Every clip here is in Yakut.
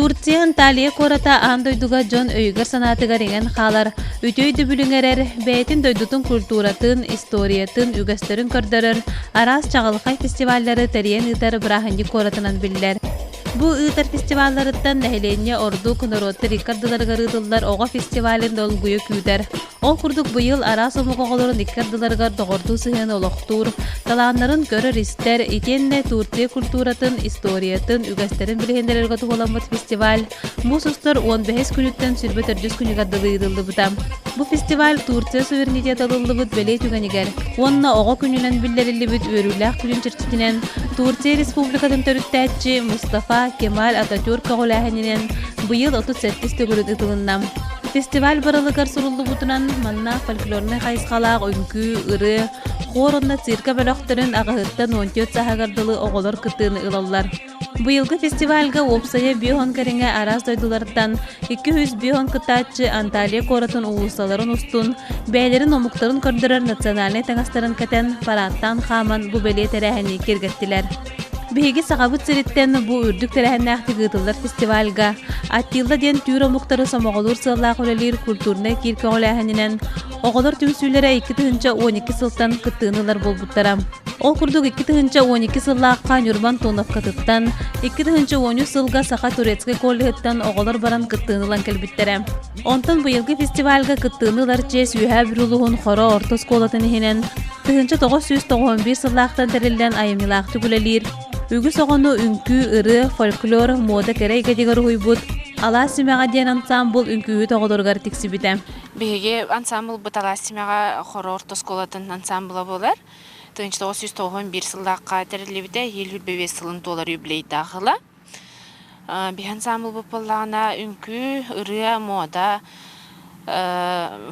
Турция Анталия куората аан дойдуга дьон өйүгэр-санаатыгар иҥэн хаалар, үтүө өйдөбүлү иҥэрэр, бэйэтин дойдутун культуратын, историятын, үгэстэрин көрдөрөр, араас чаҕылхай фестиваллары тэрийэн ыытар бырааһынньык куоратынан биллэр. Бу ыытар фестивалларыттан нэһилиэнньэ ордук норуоттар икки ардыларыгар ыытыллар оҕо фестивалын долгуйа күүтэр. Ол курдук быйыл араас омук оҕолорун икки ардыларыгар доҕордуу сыһыаны олохтуур, талааннарын көрөр-истэр, итиэннэ Турция культуратын, историятын, үгэстэрин билиһиннэрэргэ туһуламмыт фестиваль муус устар 15 күнүттэн 24 күнүгэр дылы ыытыллыбыта. Бу фестиваль Турция суверенитета ылыллыбыт бэлиэ түгэнигэр уонна оҕо күнүнэн биллэриллибит үөрүүлээх күнүн чэрчитинэн Турция Республикатын төрүттээччи Мустафа Кемаль Ататюрк көҕүлээһининэн быйыл 37 төгүлүн ыытылынна. Фестиваль барылыгар суруллубутунан, манна фольклорнай хайысхалаах үҥкүү, ырыа, хор уонна циркэ бөлөхтөрүн аҕыһыттан 14 сааһыгар дылы оҕолор кыттыыны ылаллар. Быйылгы фестивальга уопсайа 50 кэриҥэ араас дойдулартан 250 кыттааччы Анталия куоратын уулуссаларын устун бэйэлэрин омуктарын көрдөрөр национальнай таҥастарын кэтэн, параадтаан хааман бу бэлиэ тэрээһини киэргэттилэр. Биһиги Сахабыт сириттэн бу үрдүк тэрээһиннээхтик ыытыллар фестивальга Аттилла диэн түүр омуктары сомоҕолуур сыаллаах үлэлиир культурнай киир көҕүлээһининэн оҕолор түмсүүлэрэ 2012 сылтан кыттыыны ылар буолбуттара. Ол курдук 2012 сыллаахха Ньурба Антоновкатыттан, 2013 сылга Саха турецкай коллеһыттан оҕолор баран кыттыыны ылан кэлбиттэрэ. Онтон быйылгы фестивальга кыттыыны ылар чиэс Үөһээ Бүлүү улууһун Хоро орто оскуолатын иһинэн 1991 сыллаахтан тэриллэн айымньылаахтык үлэлиир, үгүс оҕону үҥкүү, ырыа, фольклор, муода кэрэ эйгэтигэр уһуйбут Алаас симэҕэ диэн ансаамбыл үҥкүүһүт оҕолоругар тиксибитэ. Биһиги ансаамбылбыт Алаас симэҕэ Хоро орто оскуолатын ансаамбыла буолар. 1991 сыллаахха тэриллибитэ, эһиил 25 сылын туолар юбилейдаах ыла. Биһи ансаамбылбыт буоллаҕына үҥкүү, ырыа, муода,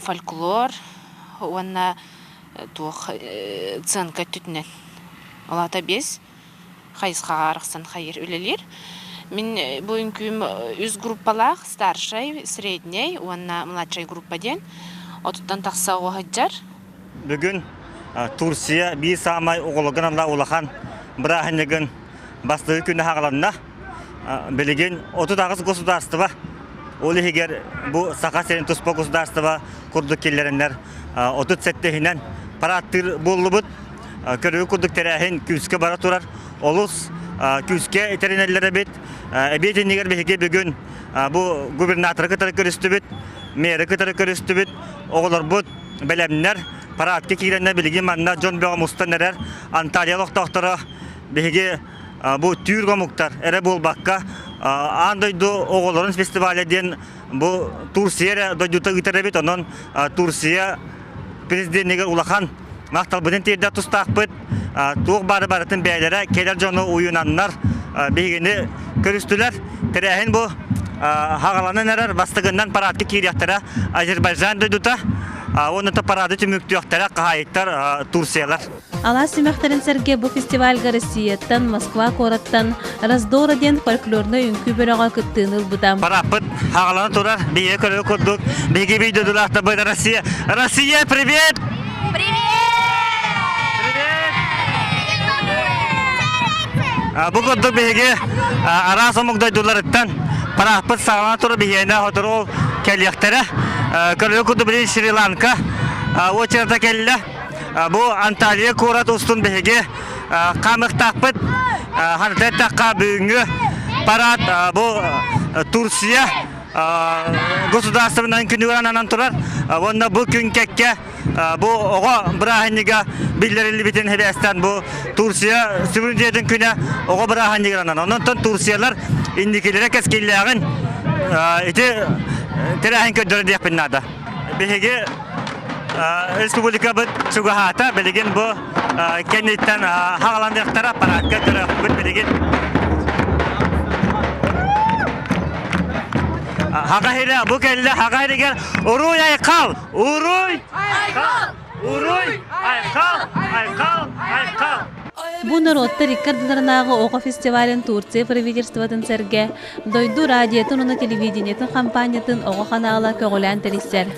фольклор уонна туох сценка өттүтүнэн. Ол аата биэс хайысхаҕа арахсан хайыр үлэлиир. Мин бу үҥкүүм үс группалаах старшай, средняй уонна младшай группа диэн. Отуттан тахса оҕо сылдьар. Бүгүн Турция биир саамай оҕолорго аналлаах улахан бырааһынньыгын бастакы күнэ хаҕаланна. Билигин 38 государство, ол иһигэр бу Саха сирин туспа государство курдук киллэрэннэр 37 иһинэн парадтыыр буоллубут. Көрүү курдук тэрээһин күүскэ бара турар. Олус күүскэ тэринэллэр эбит. Эбиэт иннигэр биһиги бүгүн бу губернаторы кытары көрүстүбүт, мэры кытары көрүстүбүт. Оҕолорбут бэлэмнэр парадка киирэннэр билигин манна дьон бөҕө мустан эрэр. Анталия олохтоохторо Биһиги бу түүр омуктар эрэ буолбакка, аан дойду оҕолорун фестиваля диэн бу Турция эрэ дойдута ыытар эбит. Онон Турция президенигэр улахан махталбытын тиэрдэ тустаахпыт. Туох баары барытын бэйэлэрэ кэлэр дьону уйунаннар биһигини көрүстүлэр. Тэрээһин бу хаҕаланан эрэр бастакыннан парадка киириэхтэрэ Азербайджан дойдута уонна парады түмүктүөхтэрэ хаһаайыттар Турциялар. Алаас симэхтэрин сэргэ бу фестивальга Россияттан, Москва куораттан Раздора диэн фольклорнай үҥкүү бөлөҕө кыттыыны ылбыта. Параппыт хаҕалана турар, биһиги көрөр курдук, биһиги видеодулаахтарбыт Россия. Россия, привет! Привет! Привет! Бу курдук биһиги араас омук дойдуларыттан парааппыт саҕалана турар биһиэнэ сотору кэлиэхтэрэ. Көрөр курдук билигин Шри-Ланка очерата кэллэ. Бу Анталия куорат устун биһиги хаамыахтаахпыт. Харата эттэххэ, бүгүҥҥү парад бу Турция государственнай күнүгэр ананан турар. Уонна бу күн кэккэ бу оҕо бырааһынньыга биллэриллибитин сибээстээн бу Турция суверенитетин күнэ оҕо бырааһынньыгар ананар. Онон Турциялар инникилэрэ кэскиллээҕин ити тэрээһин көрдөрөр диэхпин наада. Биһиги республикабыт чугаһаата. Билигин бу кэнниттэн хаҕаланыахтара аппараатка көрөхпүт билигин. Хаҕа бу кэллэ хаҕа иһигэр Уруй Айхал! Уруй Айхал! Уруй Айхал! Айхал! Айхал! Бу норуоттар икки ардыларынааҕы оҕо фестивалын Турция правительствотын сэргэ дойду радиотын уонна телевидениетын хампаанньатын оҕо ханаала көҕүлээн тэрийсэр.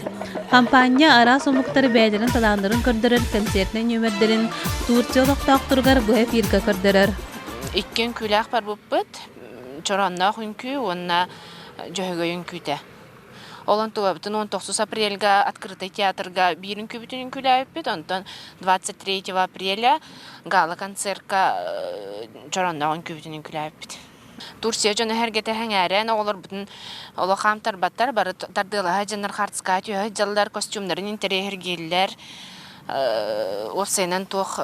Хампаанньа араас омуктар бэйэлэрин талааннарын көрдөрөр концертнай нүөмэрдэрин Турция олохтоохторугар быһа эфиргэ көрдөрөр. Икки үҥкүүлээх барбыппыт. Чороонноох үҥкүү уонна Дьөһөгөй үҥкүүтэ. Ол онтубабытын 19 апрельга открытый театрга биир үҥкүүбүтүн үҥкүүлээбиппит, онтон 23 апреля гала-концертка Чороонноох үҥкүүбүтүн үҥкүүлээбиппит. Турция дьоно эһэргэтэ сэҥээрэн оҕолорбутун олох хаамтарбаттар, бары тардыалаһа дьоннор хартыскаҕа түһэ сылдьаллар, костюмнарын интэриэһиргииллэр. Уопсайынан туох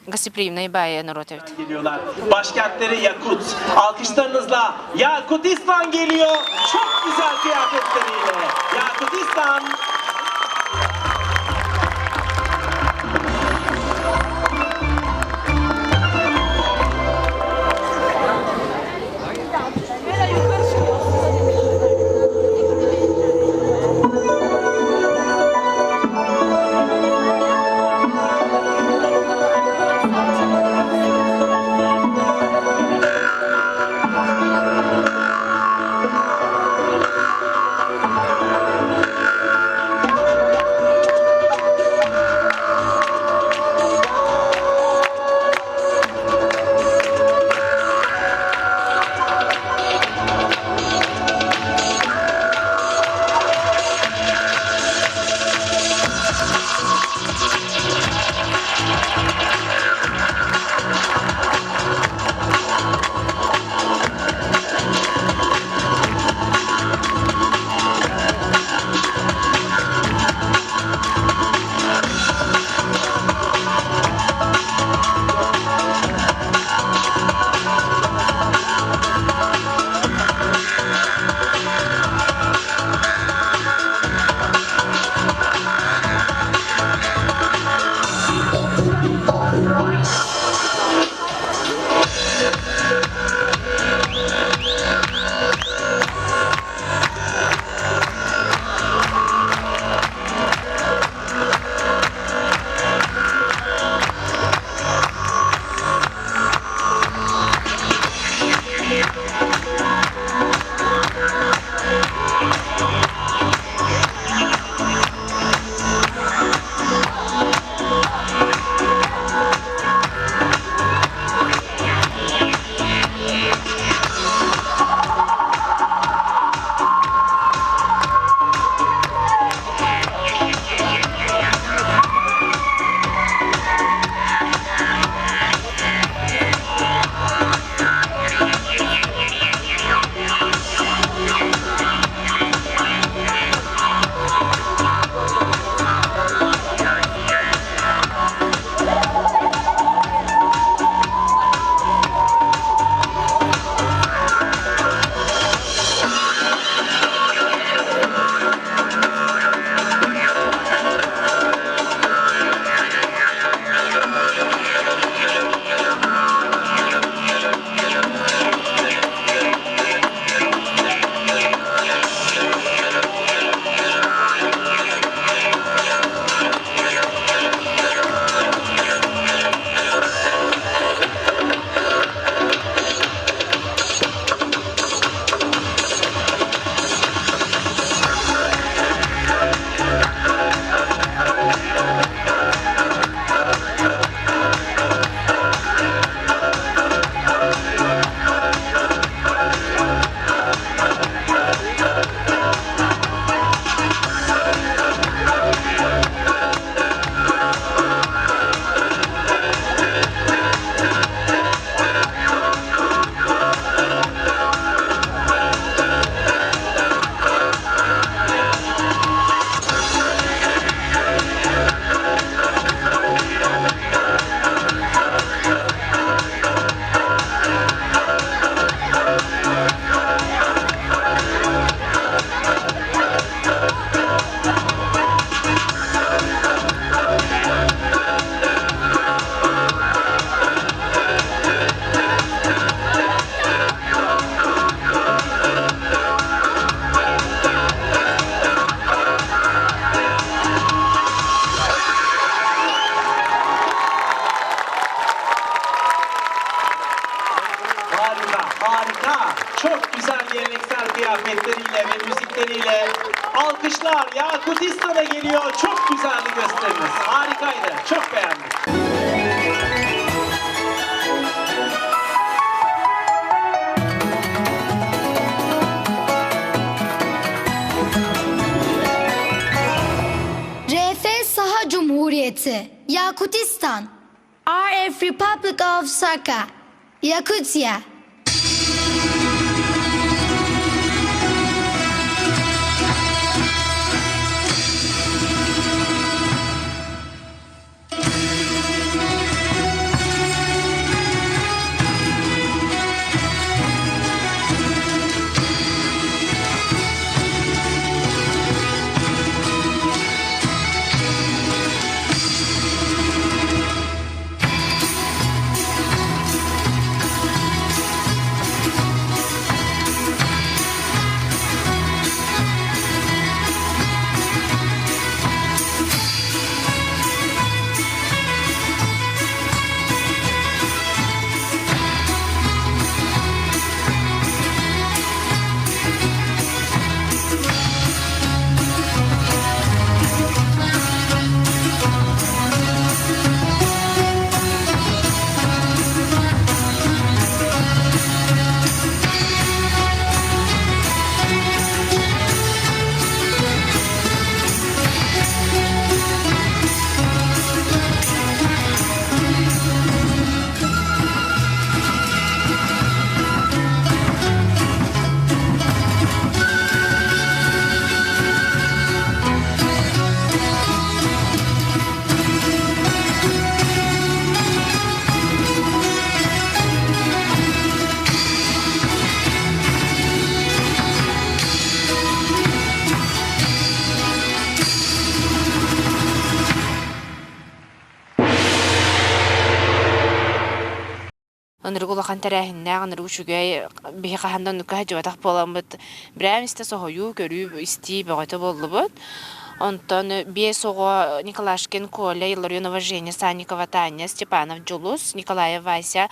гостеприимный баайа норуот эбит. Geliyorlar. Başkentleri Yakut. Alkışlarınızla Yakutistan geliyor. Çok güzel kıyafetleriyle. Yakutistan. Harika, harika. Çok güzel geleneksel kıyafetleriyle ve müzikleriyle alkışlar Yakutistan'a geliyor. Çok güzeldi gösteriniz. Harikaydı. Çok beğendim. Cumhuriyeti, Yakutistan, RF Republic of Sakha, Yakutia. Ынырык улахан тэрээһиннээх, ынырык үчүгэй, биһи хаһан да оннукка сылдьыбатах буоламмыт, брэм истэ соһуйуу, көрүү, истии бөҕөтө буоллубут. Онтон биэс оҕо Николашкин Коля, Илларионова Женя, Санникова Таня, Степанов Дьулус, Николаев Вася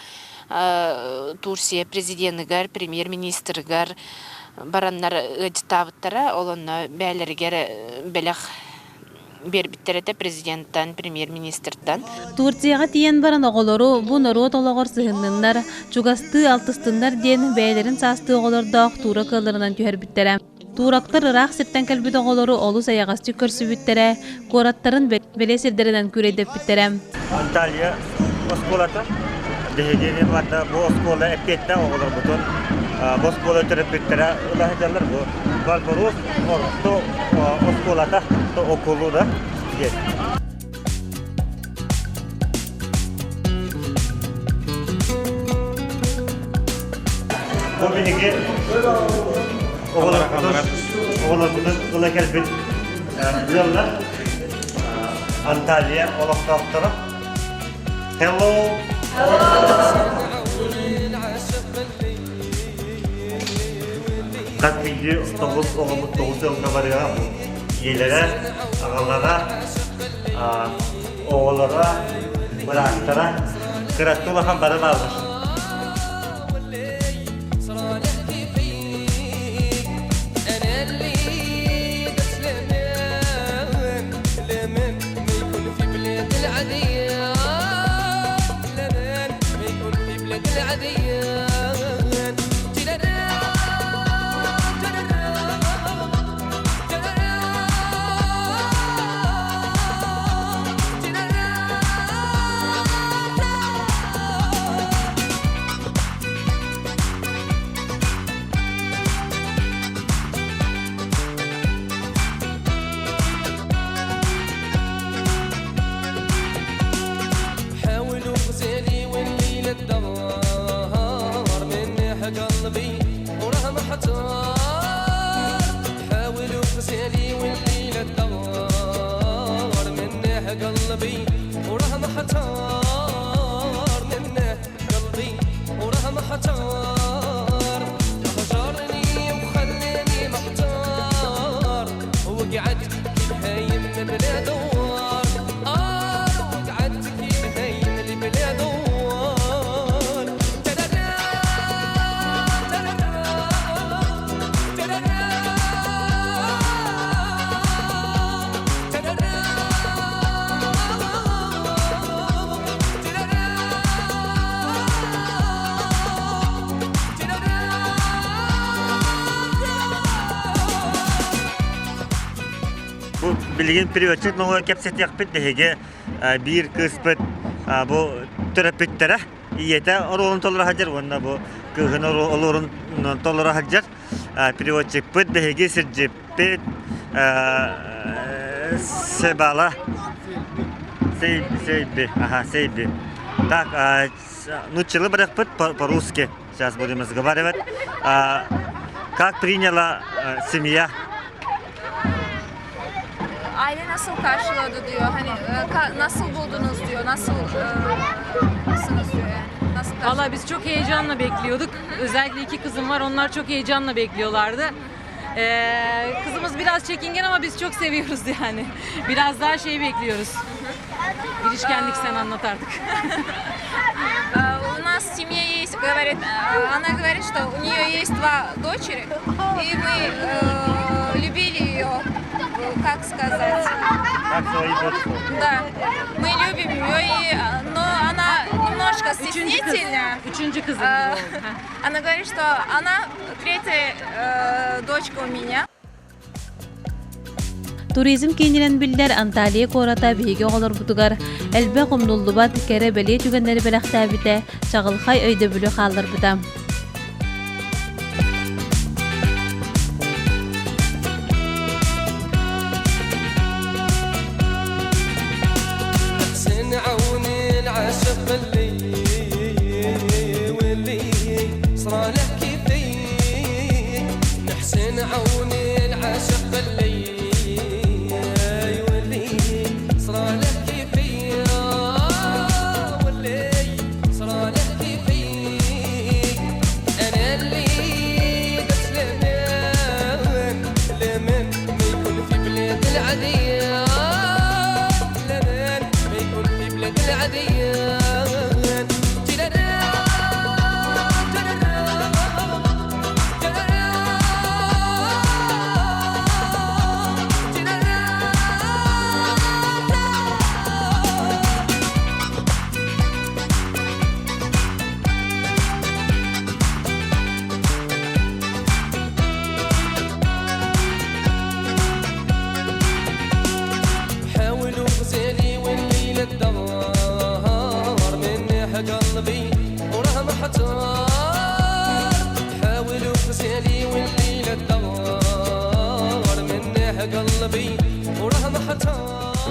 Турция президеныгар, премьер-министрыгар бараннар ыалдьыттаабыттара. Ол онно бээлэригэр бэлэх биэрбиттэр этэ президенттэн, премьер-министртэн. Турцияҕа тиийэн баран оҕолору бу норуот олоҕор сыһынныннар, чугастыы алтыстыннар диэн бэйэлэрин саастыы оҕолордоох туура кыалларынан түһэрбиттэрэ. Туурактар ыраах сиртэн кэлбит оҕолору олус эйэҕэстик көрсүбүттэрэ, куораттарын бэлиэ сирдэринэн күүлэйдэппиттэрэ. Анталья оскуолата биһиги бу оскуола эппиэттээх оҕолорбутун бу оскуола төрөппүттэрэ ыла сылдьаллар бу Барбарос орто оскуолата окулу да диэн. Бу биһиги оҕолорбутун ыла кэлбит ыаллар Анталия олохтоохторо. Hello! Хас биирдии тоҕус оҕобут тоҕус ыалга барыаҕа бу ийэлэрэ, аҕалара, оҕолоро, бырааттара кыраттыы улахан бары бааллар. Билигин переводчик нөҥүө кэпсэтиэхпит биһиги биир кыыспыт бу төрөппүттэрэ ийэтэ оруолун толоро сылдьар уонна бу кыыһын оруолун толоро сылдьар переводчикпыт биһиги сирдьиппит Себала Сейби, ага, Сейби. Так, нууччалыы барыахпыт по-русски. Сейчас будем разговаривать. Как приняла семья Aile nasıl karşıladı diyor. Hani nasıl buldunuz diyor. Nasıl nasılsınız diyor yani. Nasıl karşıladı? Valla biz çok heyecanla bekliyorduk. Özellikle iki kızım var. Onlar çok heyecanla bekliyorlardı. Kızımız biraz çekingen ama biz çok seviyoruz yani. Biraz daha şey bekliyoruz. Girişkenlik sen anlat artık. У нас в семье есть, говорит, она говорит, что у нее есть два дочери, и мы э, любили ее, как сказать. Как свою дочку. Да, мы любим ее, и, но она немножко Üçüncü kız. стеснительная. Üçüncü kızım. Э, bu oldu. Heh. Она говорит, что она третья э, дочка у меня. Туризм киининэн биллэр Анталия куората биһиги оҕолорбутугар элбэх умнуллубат кэрэ-бэлиэ түгэннэри бэлэхтээбитэ, чаҕылхай өйдөбүлү хаалларбыта.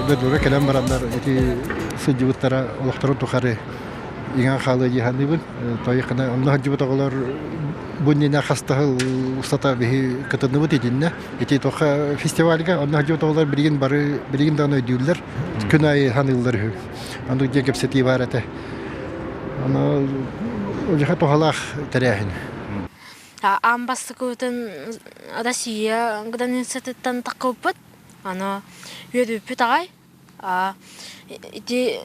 Дойдуга кэлэн бараннар ити сылдьыбыттара олохторун тухары иҥэн хаалыа дии саныыбын. Тойхана онно сылдьыбыт оҕолор бу иннинэ хастаһыл устата биһи кытынныбыт итиннэ. Ити тоха фестивальга онно сылдьыбыт оҕолор билигин бары билигин даҕаны өйдүүллэр. Күн аайы саныыллар үһү. Оннук диэн кэпсэтии баар этэ. Ону улахан туһалаах тэрээһин. Аан бастакыбытын Россия границатыттан таххыппыт. Аны үөрүүппүт аҕай. Ити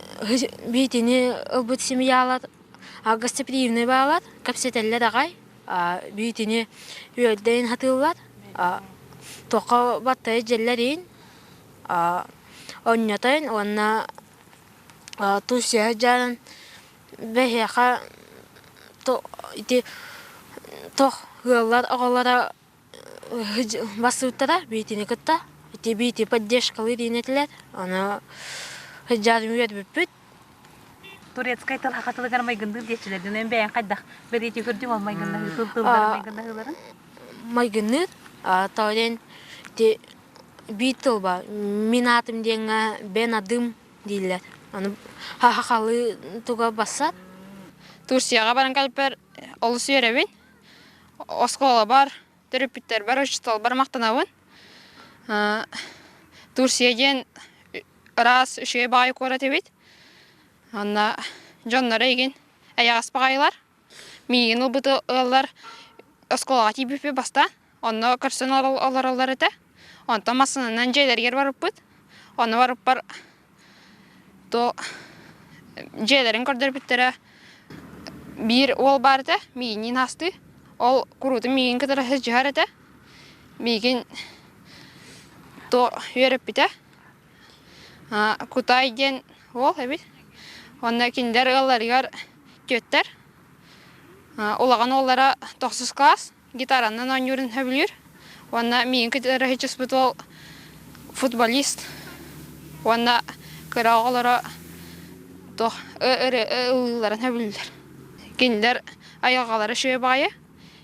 биитини ылбыт семьялар гостеприимный баалар, кэпсэтэллэр аҕай. Биитини үөрдэйин хатыыллар. Туохха баттайы дьэллэриин онньотойун уонна Турция дьаарын бэһиэхэ ити тох ыаллар оҕолоро бассыбыттара биитини кытта ити биити поддержкалыы диэн этилэр ону сыдьаарын үөрбүппүт Турецкай тыл саха тылыгар майгынныыр диэччилэрдин эн бэйэҥ хайдах бэлиэтии көрдүҥ ол майгыннаһыы тыл тыллара майгыннаһыыларын? Майгынныыр тоҕо диэн ити биир тыл баар мин аатым диэҥҥэ бен адым дииллэр. Аны хахалыы туга бассар. Турцияҕа баран кэлбэр олус үөрэбин. Оскуолабар, төрөппүттэрбэр, учууталбар махтанабын. Турция диэн ыраас, үчүгэй баҕайы куорат эбит. Онно дьонноро игин эйэҕэс баҕайылар. Миигин ылбыт ыаллар оскуолаҕа тиийбиппит бастаан. Онно көрсөн олороллор этэ. Онтон массыынанан дьиэлэригэр барыппыт. Онно барыппар то дьиэлэрин көрдөрбүттэрэ биир уол баар этэ, миигинниин аастыы. Ол куруутун миигин кытары сылдьыһар этэ. Миигин то үөрэппитэ. Кутай диэн уол эбит. Онно кинилэр ыалларыгар түөттэр. Улахан уоллара тохсус класс. Гитаранан оонньуурун сөбүлүүр. Уонна миигин кытары сыччыспыт уол футболист. Уонна кыра оҕолоро туох ыллыылларын сөбүлүүллэр. Кинилэр айылҕалара үчүгэй баҕайы.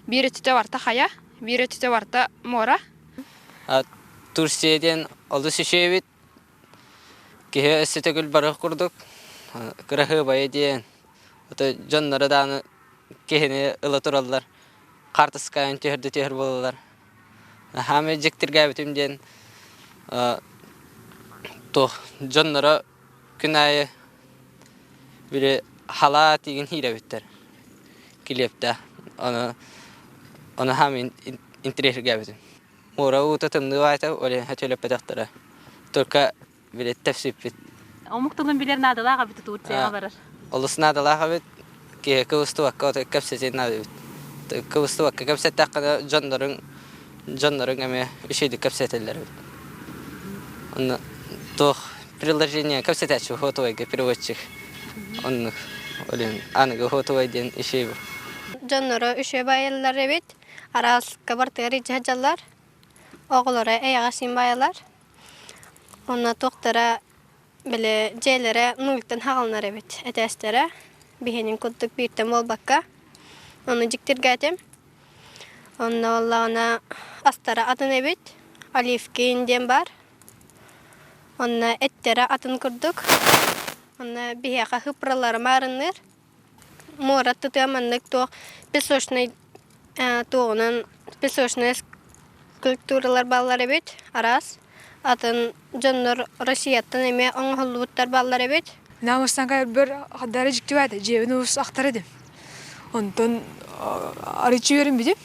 Биир өттүтэ барыта хайа, биир өттүтэ барыта муора. Турция диэн олус үчүгэй эбит. Киһи өссө төгүл барыах курдук. Кыраһыабайа диэн. Ото дьонноро даҕаны киһини ыла тураллар. Хаартыскаҕа түһэрдэ түһэр буолаллар. Хаамай дьиктиргээбитим диэн туох дьонноро күн аайы били халаа тиигин иирэбиттэр килиэптээх ону ону хаамай интэриэһиргээбитим. Муора уута тымныы баайта ол иһин төлөппөтөхтөрө. Только били тэпсиппит. Омук тылын билэр наадалаах эбит Турцияҕа барар. Олус наадалаах эбит. Киһи кыбыстыбакка кэпсэтиэн наада эбит. Кыбыстыбакка кэпсэттэххинэ дьонноруҥ дьонноруҥ эмиэ үчүгэйдик кэпсэтэллэр эбит. Онно туох приложение кэпсэтээччи хотуойга переводчик оннук ол иһин аныгы хотуой диэн үчүгэй Дьонноро үчүгэй байыллар эбит. Араас кыбартыыр илдьэ сылдьаллар. Оҕолоро эйэҕэс син байалар. Онно туохтара били дьиэлэрэ нультан хаҕылынар эбит этээстэрэ биһинин курдук бииртэн буолбакка ону дьиктиргээтим. Онно буоллаҕына астара атын эбит оливкин диэн баар. Онно эттэрэ атын курдук. Онно биһиэхэ хыпралары маарынныыр. Муора тытыа маннык туох песочнай туоҕунан песочнай скульптуралар бааллар эбит араас. Атын дьоннор Россияттан эмиэ оҥоһуллубуттар бааллар эбит. Намыстан кайбер хаддары дьиктибэт дьиэбин улус ахтар этим. Онтон арычы үөрүм бидим.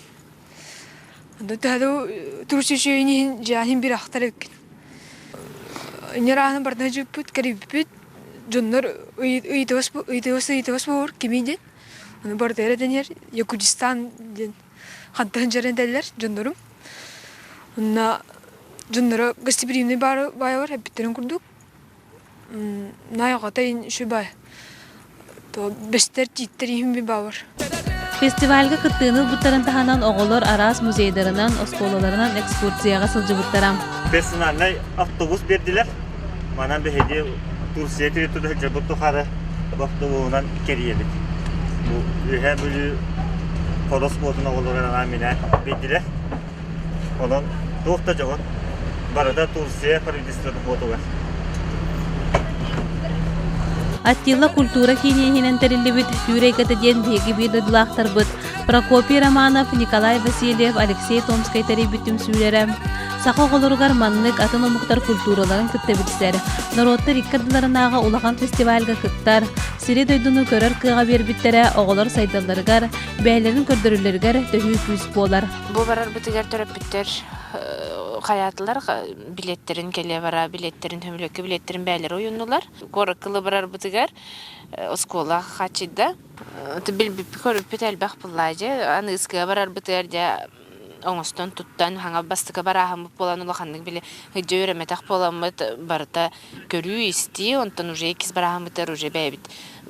Онтон төһөдө турсүчү иһин дьиэһин бир ахтар эбиккин. Ньырааны барытына дьүппүт, кэрийбиппит дьоннор ыйытыбас ыйытыбас ыйытыбас буолар кимий диэн. Ону барытыгар этэн Якутистан диэн хантан дьаран этэллэр дьоннорум. Онно дьонноро гостеприимный баары баайалар эппиттэрин курдук. Наайаҕата үчүгэй баай. Бэстэр тииттэр иһин би баалар. Фестивальга кыттыыны ылбыттарын таһынан оҕолор араас музейдарынан, оскуолаларынан экскурсияҕа сылдьыбыттара. Персональнай автобус биэрдилэр. Манан биһиги Турция территорията сылдьарбыт тухары бу автобуһунан кэрийэбит. Бу Үөһээ Бүлүү Хорос уотун оҕолоро анаан минээн биэрдилэр. Онон туох да дьоһун барыта Турция правительствотын уотугар. Аттила культура киинин иһинэн тэриллибит Түүр эйгэтэ диэн биһиги биир дойдулаахтарбыт Прокопий Романов, Николай Васильев, Алексей Томскай тэрийбит түмсүүлэрэ саха оҕолоругар маннык атын омуктар культураларын кытта билсэр, норуоттар икки ардыларынааҕы улахан фестивальга кыттар, сири-дойдуну көрөр кыаҕа биэрбиттэрэ оҕолор сайдалларыгар, бэйэлэрин көрдөрөллөрүгэр төһүү күүс буолар. Бу барарбытыгар төрөппүттэр хайаатылар билиэттэрин кэлэ бара билиэттэрин хөмүлөккө билиэттэрин бээлэрэ уйуннулар. Куоракка барарбытыгар оскуола хааччыйда. Билбиппит көрбүппүт элбэх буллаа дьэ. Аны ыскыга барарбытыгар дьэ оҥостон туттан хаҥа бастакы барааһыммыт буолан улаханнык били ыдьа үөрэммэтэх буоламмыт барыта көрүү-истии онтон уже иккис барааһыммытыгар уже бэйэбит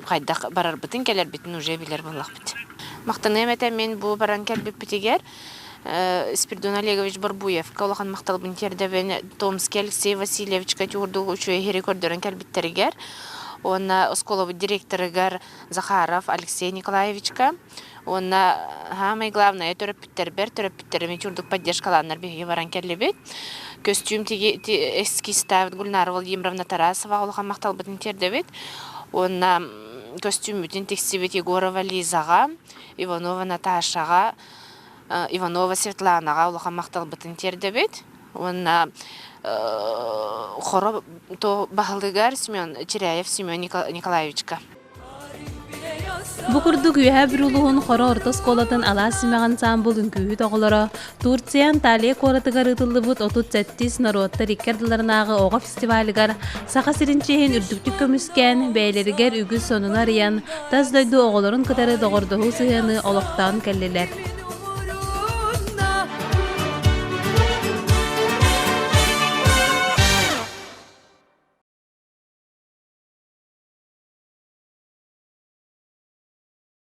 хайдах барарбытын кэлэрбитин уже билэр буоллахпыт. Махтаныам этэ мин бу баран кэлбиппитигэр Спиридон Олегович Борбуевка улахан махталбын тиэрдэбин Томский Алексей Васильевичка тюрдук үчүгэй иһири көрдөрөн кэлбиттэригэр уонна оскуолабыт директорыгар Захаров Алексей Николаевичка уонна самое главное төрөппүттэрбэр төрөппүттэрим ити поддержкалааннар биһиги баран кэллибит. Көстүүм эскизтаабыт Гульнара Владимировна Тарасова улахан махталбытын тиэрдэбит. Уонна көстүүммүтүн тиксибит Егорова Лизаҕа, Иванова Наташаҕа, Иванова Светланаҕа улахан махталбытын тиэрдэбит. Уонна хоро баһылыгар Семен Чиряев Семен Николаевичка. Бу курдук Үөһээ Бүлүү улууһун Хоро орто оскуолатын Алаас симэҕин ансаамбыл үҥкүүһүт оҕолоро Турция Анталия куоратыгар ыытыллыбыт 37 норуоттар икки ардыларынааҕы оҕо фестивалыгар Саха сирин чиэһин үрдүктүк көмүскээн, бэйэлэригэр үгүс сонуну арыйан, тас дойду оҕолорун кытары доҕордоһуу сыһыаны олохтоон кэллилэр.